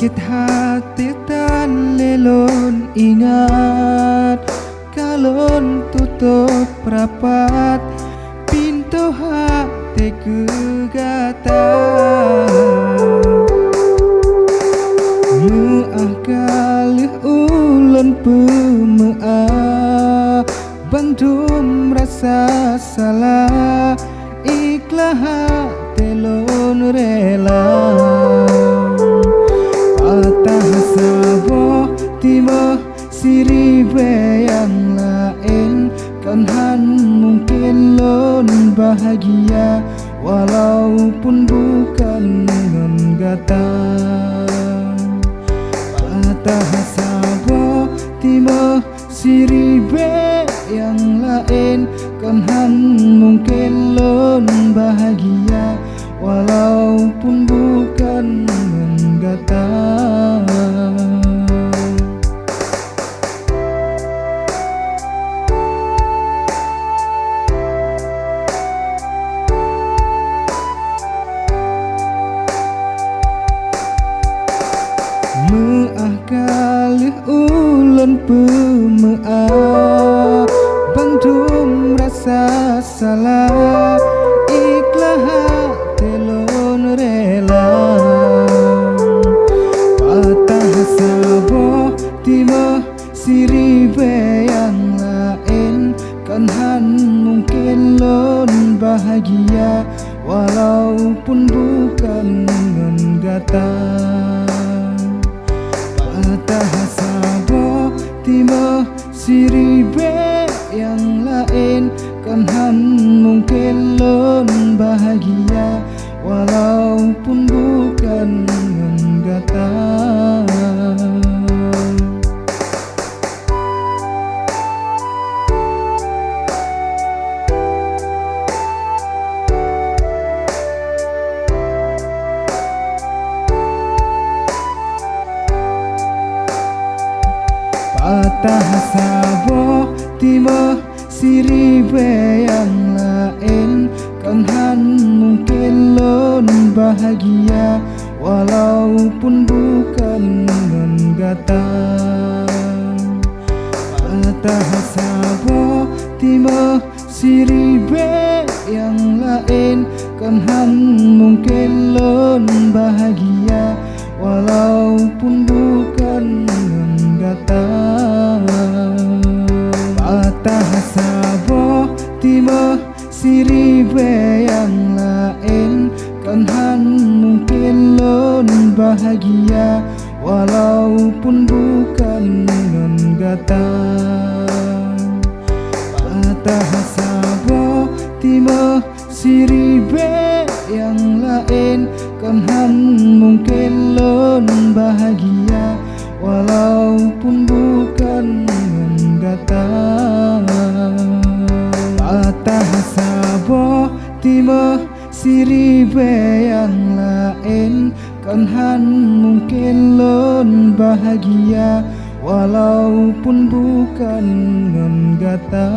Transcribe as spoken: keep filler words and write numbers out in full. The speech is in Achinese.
Sakét haté tan lé lôn ingat, ka lôn tutôp rapat pintoe haté keu gata. Meu'ah ka lheueh ulôn peumeu'ah bandum rasa salah, ikhlaih haté lôn rela. Patah saboh timoh siribée nyang laén, kon han mungken lôn bahagia walaupun bukan ngon gata. Patah saboh timoh siribée nyang laén, kon han mungken lôn bahagia walaupun bukan ngon gata. Meu'ah ka lheueh ulôn peumeu'ah bandum rasa salah, ikhlaih haté lôn rela. Patah saboh timoh siribée nyang laén, kon han mungken lôn bahagia walaupun bukan ngon gata. Patah saboh timoh siribée nyang laén, kon han mungken lôn bahagia walaupun bukan ngon gata. Patah saboh timoh siribée nyang laén, kon han mungken lôn bahagia walaupun bukan ngon gata. Patah saboh timoh siribée nyang laén, kon han mungken lôn bahagia walaupun bukan ngon gata. Patah saboh timoh siribée nyang laén, kon han mungken lôn bahagia walaupun bukan ngon gata. Patah saboh timoh siribée nyang laén, kon han mungken lôn bahagia walaupun bukan ngon gata. Patah saboh timoh siribée nyang laén, kon han mungken lôn bahagia walaupun bukan ngon gata.